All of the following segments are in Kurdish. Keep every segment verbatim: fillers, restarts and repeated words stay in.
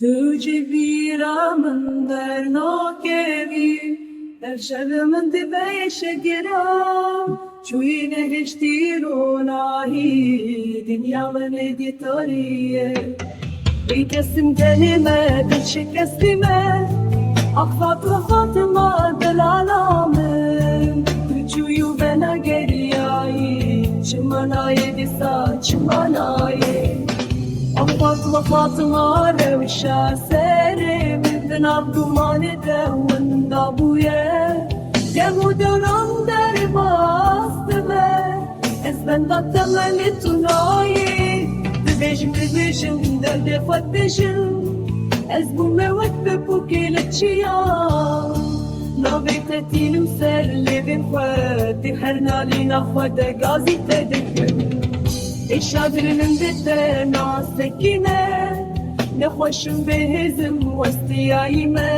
Tu ji bîra min dernakevî, her şev min dibe şegira. Çûyî nehiştî ronahî, dinya min êdî tarî ye. Bê kesim tenê me, tu şikestî me. Ax Fatma, Fatma, delala min. Tu çûyî û vena geriyayî, çima nayê dîsa, çima nayê? Ax Fatma, Fatma, rewşa serê min di nav dumanê de winda bûye. Dem û dewran derbas dibe. Ez benda temenê tu nayê. Dibêjim, dibêjim, derdê xwe dibêjim. Ez bûme wek pepûkê li çiya. Navê te tînim ser lêvên xwe. Di her nalîna xwe de gazî te dikim. Êşa dilê min bê te nasekîne. Nexweşim bê hêzim westiyayî me.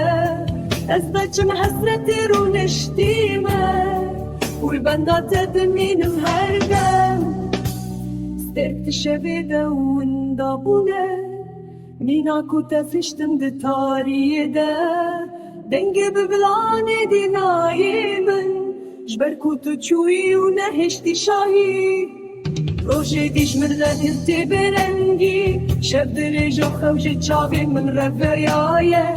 Ez beçim hesretê rûniştî me. Û li benda te dimînim her dem. Stêrk di şevê de winda bûne. Mîna ku te fiştim di tariyê de. Dengê bibilanê dînayê min. Ji ber ku tu çûyî û nehiştî şahî. Rojê dî ji min re hiltê bêrengî. Şev dirêj û xew ji çavên min re veyaye.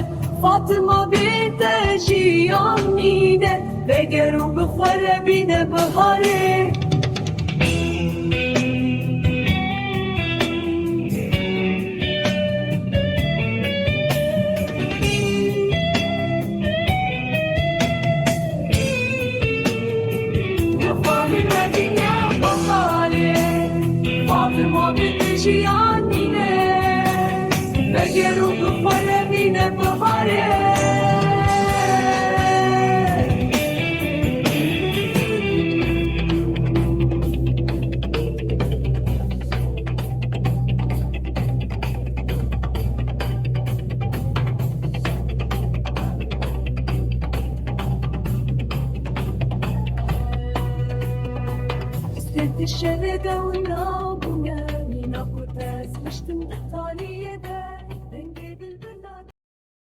Fatima, bê te jiyan nîne. Veger û bi xwe re bîne biharê. Fatima, bê te jiyan nîne. Veger û bi xwe re bîne biharê. Stêrk di şevê de winda bûne. Mîna ku te ez fiştim di tariyê de.